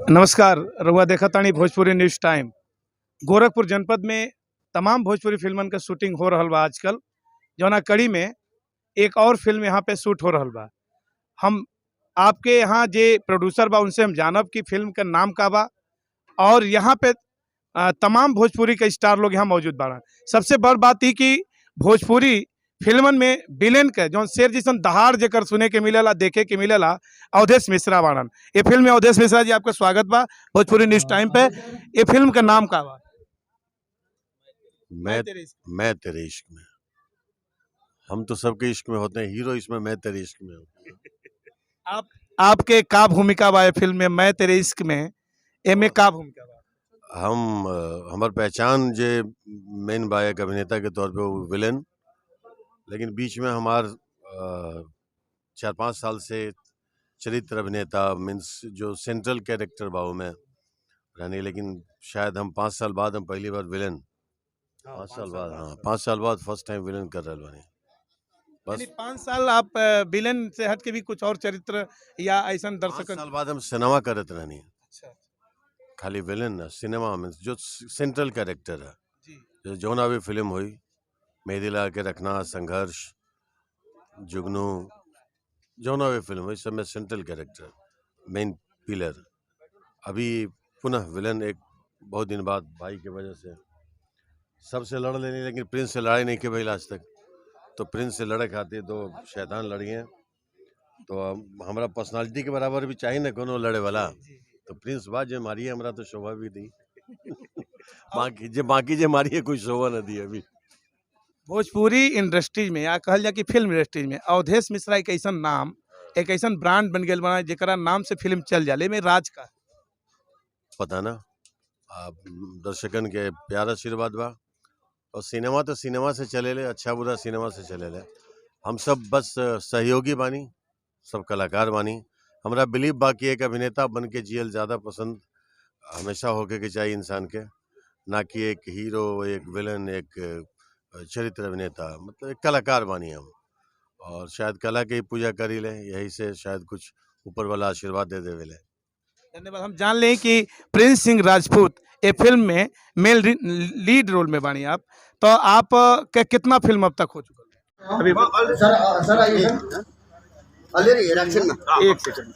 नमस्कार, रउआ देखतानी भोजपुरी न्यूज़ टाइम। गोरखपुर जनपद में तमाम भोजपुरी फिल्मन के शूटिंग हो रहल बा आजकल, जौना कड़ी में एक और फिल्म यहाँ पे शूट हो रहल बा। हम आपके यहाँ जे प्रोड्यूसर बा उनसे हम जानब कि फिल्म का नाम का बा और यहाँ पे तमाम भोजपुरी के स्टार लोग यहाँ मौजूद बाड़न। सबसे बड़ बात ई कि भोजपुरी फिल्मन में विलेन के जौन शेर जैसन दहाड़ जेकर सुने के मिलेला, देखे के मिलेला, अवधेश मिश्रा बाड़न। ये फिल्म में अवधेश मिश्रा जी, आपका स्वागत बा भोजपुरी न्यूज़ टाइम पे। ये फिल्म का नाम का बा? मैं तेरे इश्क। मैं तेरे इश्क में। हम तो सबके इश्क में होते हैं, हीरो इसमें मैं तेरे इश्क में होते हैं। आप आपके का भूमिका बा ये फिल्म में, मैं तेरे इश्क में, एमे का भूमिका बा? हम हमार पहचान जे मेन बा एक अभिनेता के तौर पे वो विलेन, लेकिन बीच में हमार 4-5 साल से चरित्र अभिनेता, मीन्स जो सेंट्रल कैरेक्टर बा में रहने, लेकिन शायद हम 5 साल बाद हम पहली बार विलेन, 5 साल बाद, हाँ, 5 साल बाद फर्स्ट टाइम विलेन कर रहे बानी बस। यानी 5 साल आप विलेन से हट के भी कुछ और चरित्र या ऐसा पाँच दर्शक साल बाद हम सिनेमा करत रहनी। अच्छा। खाली विलेन ना, सिनेमा में जो सेंट्रल कैरेक्टर है। जो जौना भी फिल्म हुई, मेहंदी लगा के रखना, संघर्ष, जुगनू, जौना भी फिल्म हुई, सब में सेंट्रल कैरेक्टर, मेन पिलर। अभी पुनः विलन एक बहुत दिन बाद। भाई के वजह से सबसे लड़ लेनी, लेकिन प्रिंस से लड़ाई नहीं की भाई आज तक। तो प्रिंस से लड़े खातिर दो शैतान लड़िए, तो हमारा पर्सनालिटी के बराबर भी चाहिए ना कोनो लड़े वाला। तो प्रिंस बा, जे मारिए हमरा तो शोभा भी दी, बाकी जे मारिए कोई शोभा न दी अभी। भोजपुरी इंडस्ट्रीज में या कहल जाए कि फिल्म इंडस्ट्रीज में अवधेश मिश्रा एक ऐसा नाम, एक ऐसा ब्रांड बन गया बना जेकरा नाम से फिल्म चल जाले में राज का। पता ना, आप दर्शकन के प्यार आशीर्वाद बा और सिनेमा तो सिनेमा से चले ले, अच्छा बुरा सिनेमा से चले ले। हम सब बस सहयोगी बानी, सब कलाकार बानी। हमरा बिलीव बा कि एक अभिनेता बन के जियल ज़्यादा पसंद हमेशा होके के चाहिए इंसान के, ना कि एक हीरो, एक विलन, एक चरित्र अभिनेता। मतलब एक कलाकार बानी हम और शायद कला के ही पूजा करी ले, यही से शायद कुछ ऊपर वाला आशीर्वाद दे देवे ले। धन्यवाद। हम जान लें कि प्रिंस सिंह राजपूत ये फिल्म में मेल लीड रोल में बानी आप, तो आप के कितना फिल्म अब तक हो चुका है अभी? सर, सर, आइए सर। अरे रे, रिएक्शन में। एक सेकंड।